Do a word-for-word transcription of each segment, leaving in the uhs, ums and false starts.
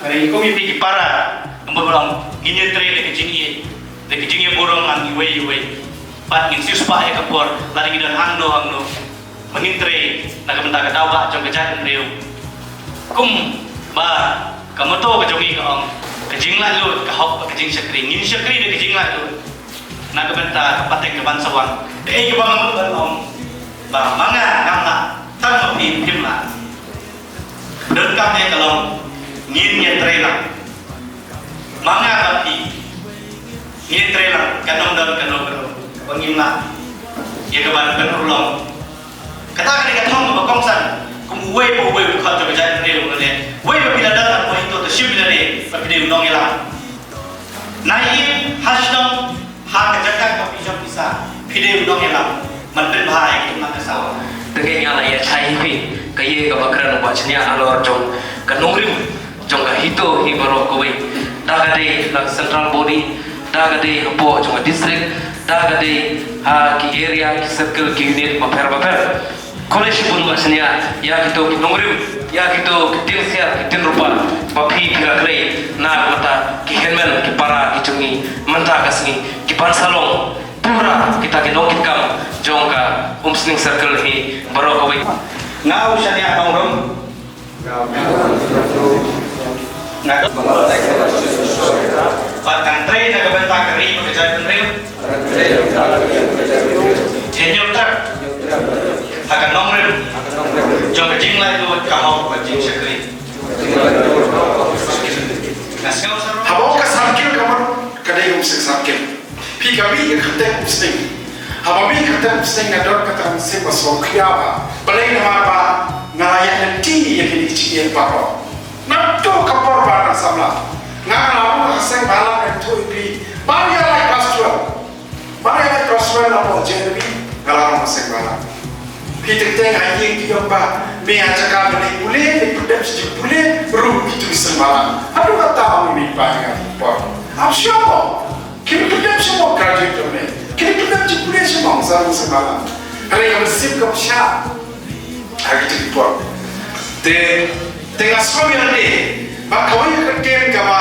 Hynrei kum ïa phi ki para, kumba ba long, ngin ïatrei da ka jingïeit, da ka jingïaburom lang iwei ïa iwei. Bad ngin siewspah ïa ka por, lada ngi don hangno hangno. Ba ngin trei na ka bynta ka daw ba jong ka jaitbynriew. Kumba ka motto ka jong ngi ka ong, ka jinglaitluid, ka hok bad ka jingshakri. Ngin shakri da ka jinglaitluid na ka bynta ka pateng kaban sa wan. Kaei kaba nga mut ban ong, ba ma nga ngam lah, tang ma phi phim lah. Donkam ïa ka long, ngin ïatrei lang. Ma nga bad phi ngin ïatrei lang, kan ym don kano kano kaba ngim lah ïa kaban pynurlong. Kata ka dei ka thong kaba kongsan kum uwei pa uwei u dkhot jong ka jaitbynriew. Lane uwei ba phi la don, lane uwei to, to shim ïa lade ba phi dei u nongïalam. Nai ïa ha shnong, ha ka jaka kaba phi jop pisa, phi dei u nongïalam. Man pynbha ïa ki, man ka sawa. Te nga la ïa shai hi phi, ka ïa kaba kren u Bah Shania halor jong ka nongrim jong ka HITO hi baroh kawei. Da ka dei na central body, da ka dei hapoh jong ka district, da ka dei ha ki area, ki circle, ki unit bapher bapher. Khublei shibun Bah Shania ïa kito ki nongrim, ïa kito ki tin siar, ki tin rupa ba phi phi la kren na ka bynta ki hynmen ki para ki jong ngi mynta ka sngi, ki ban sa long pura kita ki nongkitkam jong ka Umsning Circle hi baroh kawei. Nga u Shania Nongrum. Nga, bad ngan trei na ka bynta ka ri bad ka jaitbynriew. Ïa ñiew trep ha ka nongrim jong ka jinglaitluid, ka hok bad jingshakri. Nga sngew sa ruh haba ka circle ka mut ka dei Umsning Circle. Phi ka mih ka kyrteng Umsning. Haba mih ka kyrteng Umsning nga don kata ka mynsiem ba sngewkhia bha. Balei? Namar ba nga la ïaid lynti ïa kine ki jingïeit baroh. Naduh ka por ba nga samla, nga la buh ha ka seng bhalang, nga ïathuh ïa phi. Ban ïa leit class twelve, ban ïa leit class twelve hapoh J N V, nga la rung ha ka seng bhalang. Phi teng teng ha ïing ki ong ba me ha jaka me leit pule, leit pyndep sha jingpule ruh, kito ki seng bhalang. Haduh katta ong i mei i pa jong nga ha ki por. Ap shuwa mo. Kin pyndep sha mo, graduate jong me. Kin pyndep jingpule sha mo, sa rung seng bhalang. Hynrei ka mynsiem kam shah ha kito ki por. Te, te nga sngewbha ïa lade ba kawei ka ktien kaba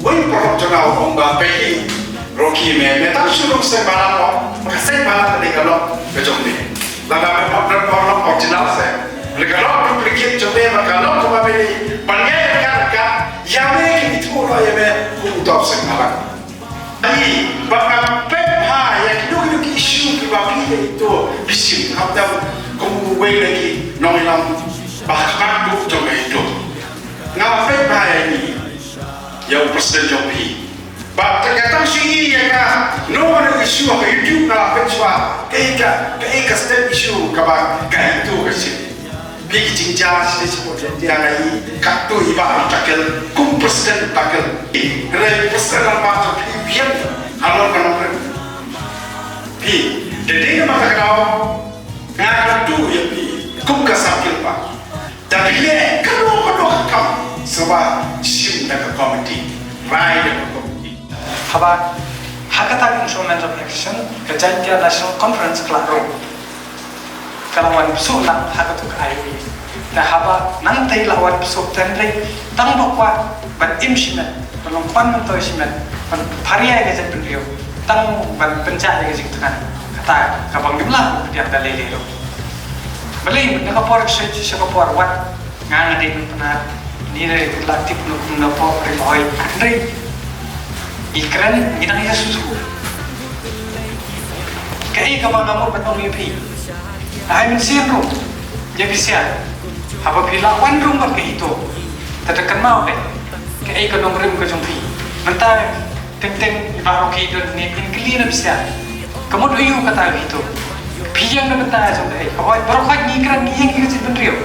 wei u paralok jong nga u ong ba, peit Rocky, me, me tang shu rung seng bhalang mo, ba ka seng bhalang ka dei ka lok ka jong me. Lada me paralok original se, lada ka lok duplicate jong me, ba ka lok kaba me dei ban ïaid ryngkat ryngkat ïa me, kin ithuh noh ïa me kum uta u seng bhalang. Ai, ba nga peit bha ïa kino kino ki issue kiba phi ïa ito, phi shim khamtam kum uwei na ki nongïalam ba khmat duh jong ka HITO. Nga peit bha ïa ini, ïa u president jong phi. Ba tang ka tang shu i ïa kano kano issue ha ka YouTube nga la peit shuwa, kaei ka, kaei ka state issue kaba ka HITO ka shim. Phi ki jingjia shisha shisha, phi ki jingjia nga i, katto i Bah i tackle, kum president tackle. Hynrei president rangbah jong phi u ïeng halor ka nongrim. Phi, da dei namar kata ka daw nga kyntu ïa phi kum ka circle ba, da phi leh kano kano ka kam, sngewbha shim da ka committee, rai da ka committee. Haba ha kata ka Instrument of Action ka Jaintia National Conference ka la rung, ka la wan bsut lang ha katu ka I O A. Te haba nangta i la wan bsut, te hynrei tang ba kwah ban im shimet, ban long kwan myntoi shimet, ban pharia ïa ka jaitbynriew, tang ban pynjah ïa ka jingthngan. Kata kaba ngim lah ban pdiang da lei lei ruh. Balei? Na ka por sha, sha ka por wat nga, nga dei nongpynïaid, ngi dei la tip nongpynïaid pop ri hoi. Hynrei ngi kren, ngi dang ïa susu. Kaei kaba nga mut ban ong ïa phi, ai mynsiem ruh ïa phi sha, haba phi la wan rung bad ka HITO, te da kynmaw dei kaei ka nongrim ka jong phi. Mynta teng teng i Bah Rocky don ne, phin kylli na phi sha, ka mut aïu kata ka HITO? Phi ïeng na bynta jong kaei? Ka hoi baroh khoit ngi kren, ngi ïeng ïa ka jaitbynriew.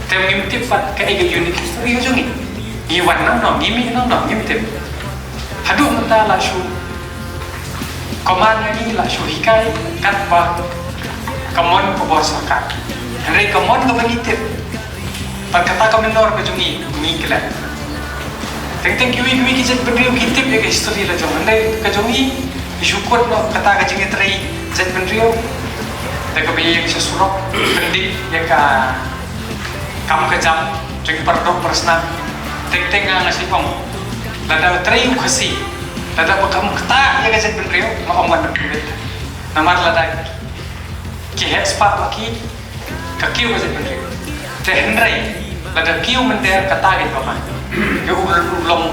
Te ngim tip pat kaei ka unit history ka jong ngi. Ngi wan nangno, ngi mih nangno, ngim tip. Haduh mynta la shu command ïa ngi, la shu hikai katba ka mon ka bor sorkar. Hynrei ka mon kaba ngi tip, Bad kata ka mynnor ka jong ngi, ngi klet. Teng teng kiwei kiwei ki jaitbynriew ki tip ïa ka history la jong. Hynrei ka jong ngi, ngi shu kut noh kata ka jingïatrei jaitbynriew da kaba ïeng sha surok, pyndit ïa ka kam ka jam jong ki para doh para snam. Teng teng nga nga shu ong, lada u trei u Khasi, lada ba kam kata ïa ka jaitbynriew, nga ong wan da pynbit. Namar lada ki heh spah bad ki, ka kiew ka jaitbynriew. Te hynrei lada kiew mynder kata ka jong nga, ïa u long,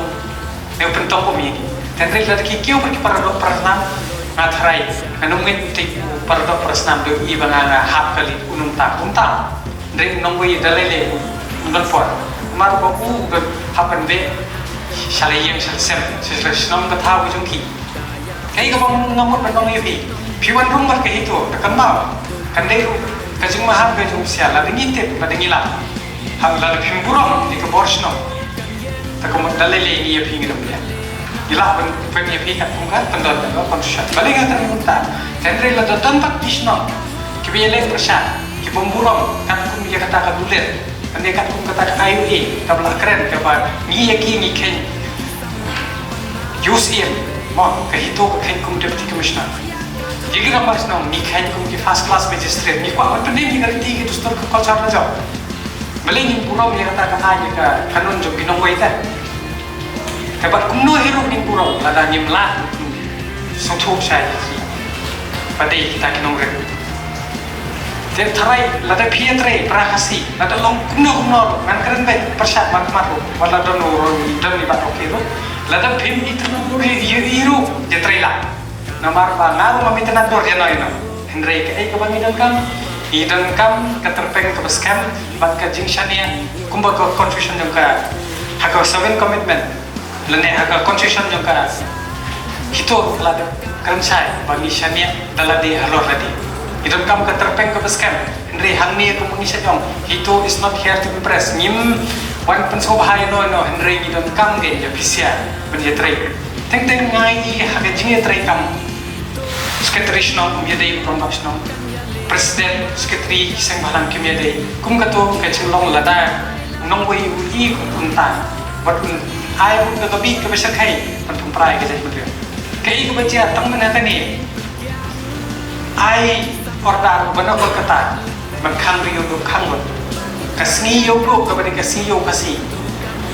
ïa u pyntok u mi. Te hynrei lada ki kiew bad ki para doh para snam, nga tharai, nga nym ngeit te u para doh para snam da u i ba nga nga hap ka leit, u nongtam, u nongtam. Hynrei u nongwei da lei lei u don por. Namar ba u don hap ban beh sha la ïing sha la sem, sha la shnong ka thaw ka jong ki. Kaei kaba nga mut ban ong ïa phi, phi wan rung bad ka HITO, da kynmaw, kan dei ruh ka jingmaham ka jong u Siar, lada ngi tip, lada ngi lap, ha, lada phim burom ïa ka bor shnong, da ka mut da lei lei ngi ïa phi ngi dang ïa, ngi lah ban pynïa phi katkum ka pyndon da ka constitution. Balei nga kren kumta? Te hynrei lada don pat ki shnong kiba ïaleh pyrshah, ki bym burom katkum ïa kata ka dulir, lane katkum kata ka I O A kaba la kren, kaba ngi ïa ki ngi kheiñ U C M, mo, ka HITO ka kheiñ kum Deputy Commissioner. Ïa ki rangbah shnong ngi kheiñ kum ki first class magistrate, ngi kwah ban pyndem ïa ka riti ka dustur ka culture la jong. Balei ngim burom ïa kata ka aiñ, ïa ka kanun jong ki nongwei te? Te bad kumno hi ruh ngin burom lada ngim lah sngewthuh shai ïa ki ba dei kita ki nongrim. Te tharai lada phi ïatrei para Khasi, lada long kumno kumno ruh, ngan kren beit pyrshah man mat ruh, wat la don u, don i Bah Rocky ruh, lada phim ïeit ruh, ïeit ruh, ïatrei lah. Namar ba nga ruh ngam itynnad dur ïano ïano. Hynrei kaei kaba ngi donkam, ngi donkam ka tyrpeng kaba skhem bad ka jingshaniah kumba ka constitution jong ka, ha ka seven commitment lane ha ka constitution jong ka HITO ruh ka la dep kren shai ba ngi shaniah da lade halor lade. Ngi donkam ka tyrpeng kaba skhem. Hynrei hangne kumba ngi shait ong, HITO is not here to impress. Ngim wan pynsngewbha ïano ïano, hynrei ngi donkam ngi ïa phi Siar ban ïatrei. Teng teng nga i ha ka jingïatrei kam Secretary shnong um ïadei, u rangbah shnong, President, Secretary, ki seng bhalang kim ïadei. Kum kato ka jinglong lada u nongwei u i kumta, bad un ai ruh da ka bih kaba shyrkhei ban pynpra ïa ka jaitbynriew. Kaei kaba jia tang mynta kane, ai order ban ong kata ban khang briew ruh khang lut. Ka sngi ïew briew kaba dei ka sngi ïew Khasi,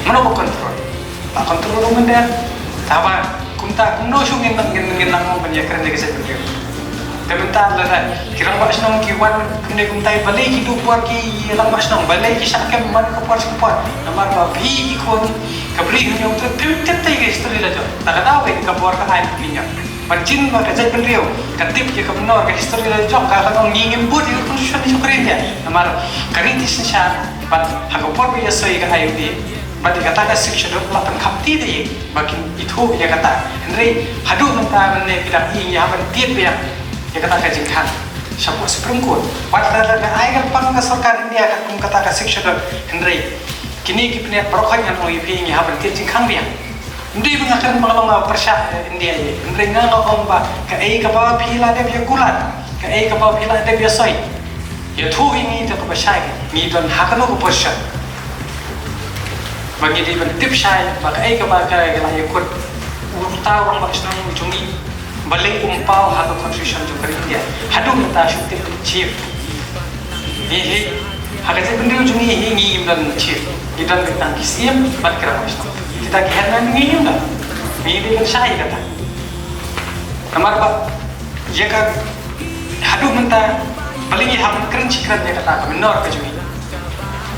mano ba control? Ba control ruh mynder. Tangba kumta kumno shu ngin, ngin, ngin nang ban ïakren ïa ka jaitbynriew. Te mynta lada ki rangbah shnong ki wan kumne kumtai, balei ki duh por ki rangbah shnong, balei ki shah kem man ka por sha ka por? Namar ba phi ki khun ka Bri Hynñiewtrep phim tip te ka history la jong. Ta ka daw ka bor ka ai phi ñiam. Ban jin ba ka jaitbynriew ka tip ïa ka mynnor ka history la jong, ka la ong ngi ngim bud ïa ka constitution jong ka ri India. Namar ka riti synshar bad ha ka por ba ïasoi ïa ka I O A bad ïa kata ka Sixth Schedule la pynkhapti da ïing ba kin ithuh ïa kata. Hynrei haduh mynta mynne ki dang ïing ïa ban tied biang ïa kata ka jingkhang shapoh Supreme Court. Wat la la ai ka pang ka sorkar India katkum kata ka Sixth Schedule, hynrei kine ki pynïaid baroh ngan ong ïa phi, ngi hap ban tied jingkhang biang. Ym dei ba nga kren ba nga long ba pyrshah, eh, India ïa. Hynrei nga nga ong ba kaei kaba phi la dep ïa kular, kaei kaba phi la dep ïa soi, ïathuh ïa ngi da kaba shai, ngi don ha kano ka position ba ngi dei ban tip shai ba kaei kaba ka la ïa kut u tau rangbah shnong jong ngi. Balei um paw ha ka constitution jong ka ri India? Haduh mynta shu tip chief. Hi hi, ha ka jaitbynriew jong ngi hi, ngi im don chief. Ngi don beit tang ki siem bad ki rangbah shnong. Kita ki hynmen ngi im don. Ngi dei ban shai kata. Namar ba ïa ka haduh mynta balei ngi hap kren shi kren ïa kata ka mynnor ka jong ngi.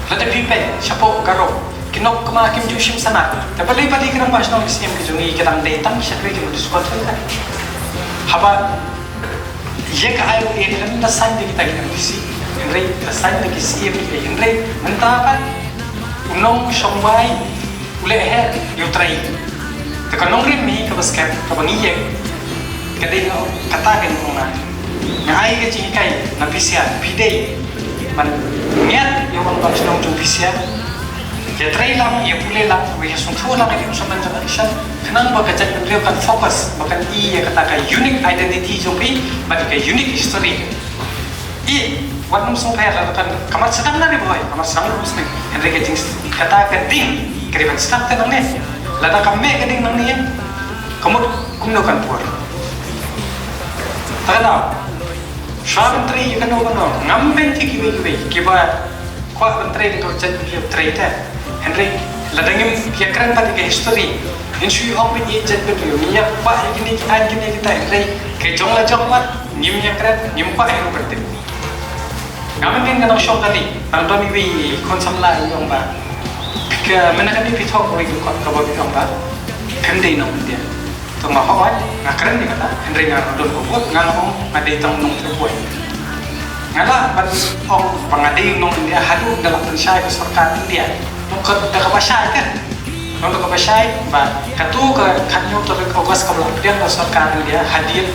Lada phi peit shapoh Garo, ki nok kma kim ju shim sanad. Te balei, balei ki rangbah shnong ki siem ki jong ngi ki dang dei tang ki shakri ki mut sukot ka. Haba ïa ka I O A kan da sign da kita ki M D C, hynrei da sign da ki siem ki, hynrei mynta pat u nongshong wai u leh heh ïa u trai. Te ka nongrim hi kaba skhem kaba ngi ïeng ka dei, nga kata ka ong nga, nga ai ka jinghikai na phi Siar, phi dei ban ngiat ïa u rangbah shnong jong phi Siar. Ïa trei lang, ïa pule lang, ïa sngewthuh lang ïa ki instrument of action, khnang ba ka jaitbynriew kan focus, ba kan i ïa kata ka unique identity jong phi bad ka unique history. I Wat nym sngewpher, lada kan ka mat sdang na ri bhoi, ka mat sdang ruh sdang. Hynrei ka jing kata ka ding ka dei ban sdang te nangne. Lada ka meh ka ding nangne, ka mut kumno kan pur. Ta ka daw, shuwa ban trei ïa kano kano, ngam beiñ ïa kiwei kiwei kiba kwah ban trei da ka jaitbynriew, trei te. Hynrei lada ngim ïakren pat ïa ka history, ngin shu ong beit ïa jaitbynriew, ngin ïa kwah ïa kine ki aiñ kine kita, hynrei ka jong la jong pat ngim ïakren, ngim kwah ïa ka ban tip. Nga mynnin nga nang shong kali, nang don iwei i khun samla i ong ba, ka mynta kane phi thoh kawei ka kot kaba phi ong ba phim dei nong India. To nga hooid, nga kren ïa kata, hynrei nga don ka vote, nga la ong nga dei tang nong Tripura. Nga lah ban ong ba nga dei nong India haduh nga la pynshai ka sorkar India. Nong ka, da kaba shai ka. Nong da kaba shai ba katu ka khatñiew tarik August kaba la pdiang ka sorkar India hadien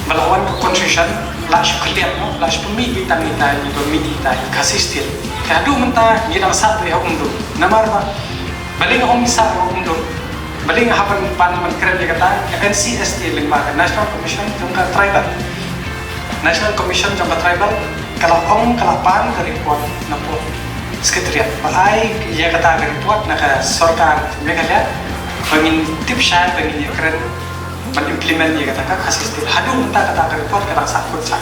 ba la wan ka constitution, la shu khylliat mo, la shu pynmih beit tang ita i ba mih ita i Khasi State. Te haduh mynta ngi dang sah beit ha Umdum. Namar ba balei nga ong ngi sah ha Umdum, balei nga hap ban, ban, ban kren ïa kata, ka N C S T lyngba ka National Commission jong ka Tribal. National Commission jong ka Tribal ka la ong, ka la pan ka report na pdeng Secretariat. Ba ai ïa kata ka report na ka sorkar Meghalaya ba ngin tip shai, ba ngin ïakren ban implement ïa kata ka Khasi State. Haduh mynta kata ka report ka dang sah kut sah.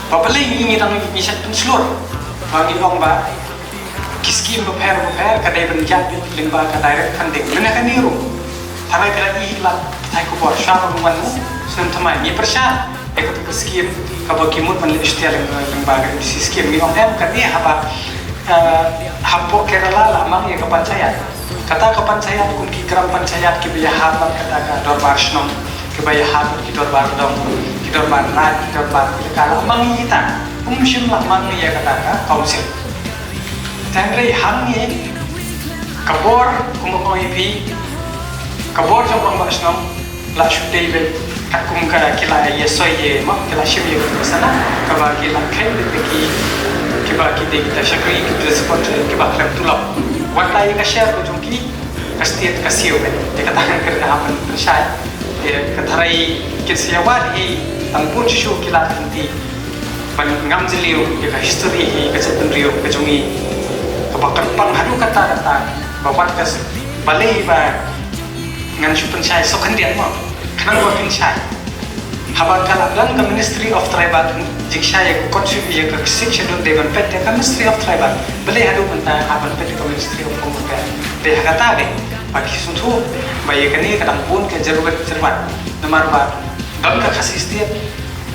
Ba balei ngi, ngi dang ngi shait pynshlur ba ngi ong ba ki skim bapher bapher ka dei ban ïaid lyngba ka direct funding. Mynne kane ruh, tharai phi la i la pathai khubor shuwa ban wan u snem thymmai ngi pyrshah ïa kata ka skim kaba ki mut ban leh shutia lyngba, lyngba ka M D C skim. Ngi ong em, kane haba, eh, hapoh Kerala la mang ïa ka panchayat. Kata ka panchayat kum ki gram panchayat kiba ïahap bad kata ka dorbar shnong, kiba ïahap bad ki dorbar dong, ki dorbar raid, ki dorbar elaka, la mang ïa kita. Um shym la mang ïa kata ka council. Te hynrei hangne ka bor, kumba ong ïa phi, ka bor jong u rangbah shnong la shu dei beit katkum ka ki la ïa soi ïa, mo, ki la shim ïa ka sana kaba ki la kheiñ beit ki, kiba ki dei kita shakri, ki dei supporter, kiba khlem tulop. Wat la ïa ka share ka jong ki, ka state ka siew beit. Te kata ka kyrdan hap ban pynshai. Te ka tharai kin sa ïa wad hi tang bun shisha ki lad lynti ban ngam jylliew ïa ka history hi ka jaitbynriew ka jong ngi, kaba kyrpang haduh katta katta ba wat ka s-, balei ba ngan shu pynshai sa khyndiat mo, khnang ba pynshai. Haba ka la don ka Ministry of Tribal, jingshai ïa ka constitution, ïa ka Sixth Schedule dei ban peit ïa ka Ministry of Tribal. Balei haduh mynta hap ban peit ïa ka Ministry of Home Affairs? Dei ha kata dei ba ki sngewthuh ba ïa kane ka dang bun ka jyrwat jyrwat. Namar ba don ka Khasi State,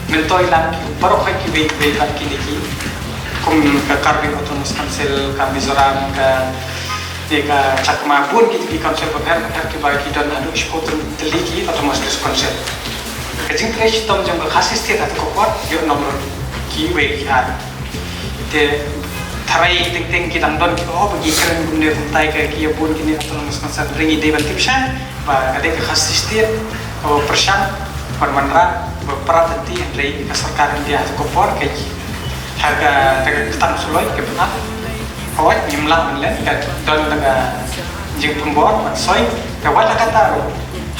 myntoi lang ki baroh hi kiwei kiwei pat kine ki, kum ka Karbi Autonomous Council, ka Mizoram, ka, ne ka Chakma, bun ki, ki council bapher bapher kiba ki don haduh shiphew tylli ki autonomous council. Ka jingtrei shitom jong ka Khasi State ha kata ka por ïoh nong ruh kiwei ki ar. Te tharai teng teng ki dang don kiba, oh, ba ngi kren kumne kumtai, ka ki ïa bun kine autonomous council, hynrei ngi dei ban tip shai ba ka dei ka Khasi State kaba pyrshang ban wanrah ba prat lynti, hynrei ka sorkar India ha kata ka por ka, ha ka, ha ka kyrteng suloi ka pynap. Hooid, ngim lah ban len, ka don ka jingpynbor ban soi. Te wat la katta ruh,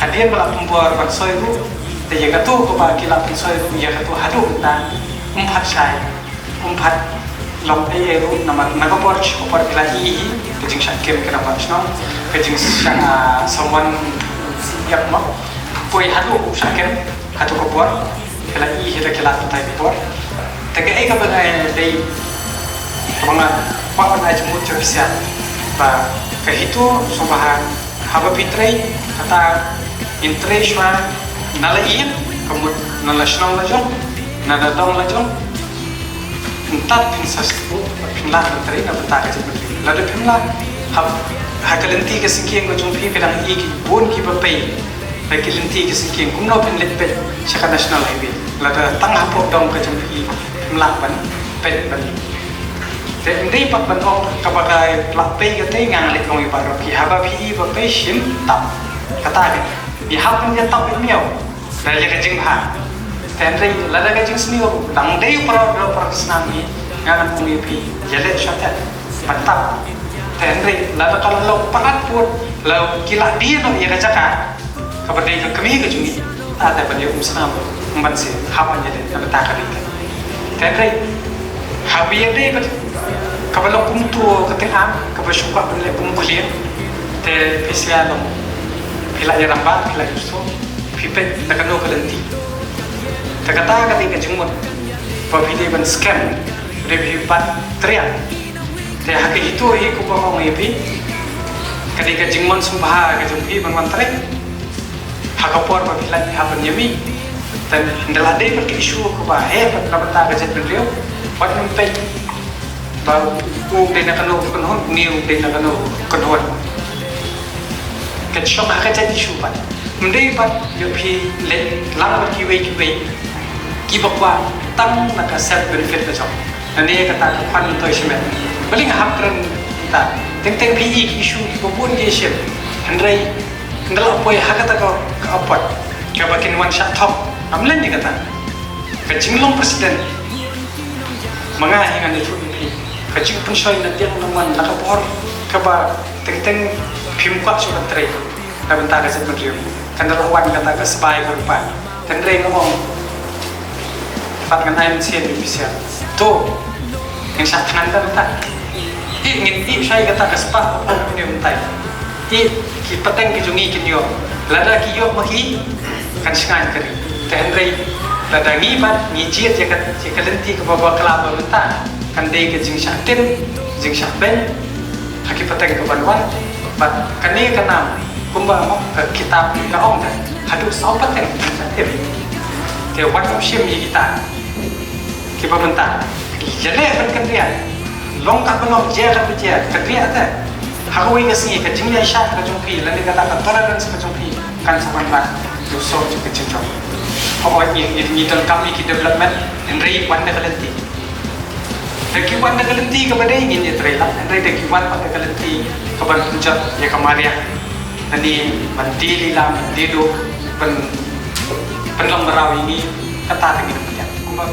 hadien ba la pynbor ban soi ruh, te ïa katu kaba ki la pynsoi ruh, ïa katu haduh mynta ym pat shai, ym pat long ei ei ruh. Namar na ka por sha ka por ki la i hi ka jingshah kem ki rangbah shnong, ka jingshah, ah, someone ïap mo, poi haduh u shah kem. Hato ka por ki la i hi da ki la batai ka por. Te kaei kaba nga dei, kaba nga kwah ban ai jingmut jong phi sha ba ka HITO sngewbha haba phi trei, kata ngin trei shuwa na la ïing, ka mut na la shnong la jong, na la dong la jong. Ntat phin sa sngewthuh ba phin lah ban trei na bynta ka jaitbynriew. Lada phim lah, ha, ha ka lynti ka sengkieng ka jong phi, phi dang i ki bun kiba pei ha ki lynti ki sengkieng, kumno phin leit peit sha ka National Highway lada tang hapoh dong ka jong phi phim lah ban peit ban. Te ym dei pat ban ong kaba ka lah pei ka tei ngan leit ong ïa baroh ki, haba phi i ba pei shim tap. Kata dei. Ngi hap ban ïa tap ïa miaw da ïa ka jingbha. Te hynrei lada ka jingsniew ruh dang dei para, para, para snam ngi, ngan ong ïa phi ïa leit shortcut ban tap. Te hynrei lada ka la long palat pud, la ki la die noh ïa ka jaka kaba dei ka kmie ka jong ngi, ta da ban ïa um snam ruh, ym ban siew, hap ban ïa leit na bynta ka ri ka. Te hynrei Haba ïadei bad kaba long kumto ka tyngam kaba shu kwah ban leh bun khlieh, te phi sngewthuh, phi la ïarambah, phi la ïohsngew, phi peit na kano ka lynti. Te kata ka dei ka jingmut ba phi dei ban skhem, dei phi ban triang. Te ha ka HITO hi kumba ong ïa phi, ka dei ka jingmut sngewbha ka jong phi ban wan trei ha ka por ba phi lait hap ban ïa mih. Te ynda la dei bad ka issue kaba heh bad na bynta ka jaitbynriew, wat nym peit ba u dei na kano ka kynhun, une u dei na kano ka kynhun. Ka shong ha ka jait issue pat. Ym dei pat ïa phi leit lang bad kiwei kiwei kiba kwah tang na ka self benefit ka jong. Nangne kata ka khwan myntoi shimet. Balei nga hap kren ta? Teng teng phi i ki issue kiba bun ki issue. Hynrei ynda la poi ha kata ka, ka apot kaba kin wan shah thok. Ngam len ïa kata. Ka jinglong president ma nga hi ngan ïathuh ïa phi. Ka jingpynshoi na tieng na man na ka por kaba teng teng phim kwah shuh ban trei na bynta ka jaitbynriew. Kan da la wan kata ka sbai ka rupa. Hynrei nga ong, pat ngan ai mynsiem ïa phi sha. To ngin shah thngan ta mynta. Ïeh ngin ïeh shai kata ka spah ka phew une u mynta. Ïeh ki pateng ki jong ngi kin ïoh. Lada ki ïoh ma ki kan shngaiñ ka ri. Te hynrei lada ngi pat ngi jied ïa ka, ïa ka lynti kaba bakla ba mynta, kan dei ka jingshah tim, jingshah beiñ ha ki pateng ka ban wan. Bad kane ka nam kumba mo ka kitab ka ong ka haduh saw pateng ka jingshah tim. Te wat ym shim ïa kita kiba mynta. Ïaleh ban kynriah. Long kaba long, jia kaba jia, kynriah te. Ha kawei ka sngi ka jingïaishah ka jong phi lane kata ka tolerance ka jong phi kan sa wan bad u sor jong ka jingjop. Hooid ngi, ngi, ngi donkam ïa ki development, hynrei wan da ka lynti. Da ki wan da ka lynti kaba dei ngin ïatrei lang, hynrei da ki wan pat da ka lynti ka ban pynjot ïa ka mariang. Lane ban die lila, ban die duh, ban, ban long mraw ïa ngi, kata te ngin pynjot. Kumba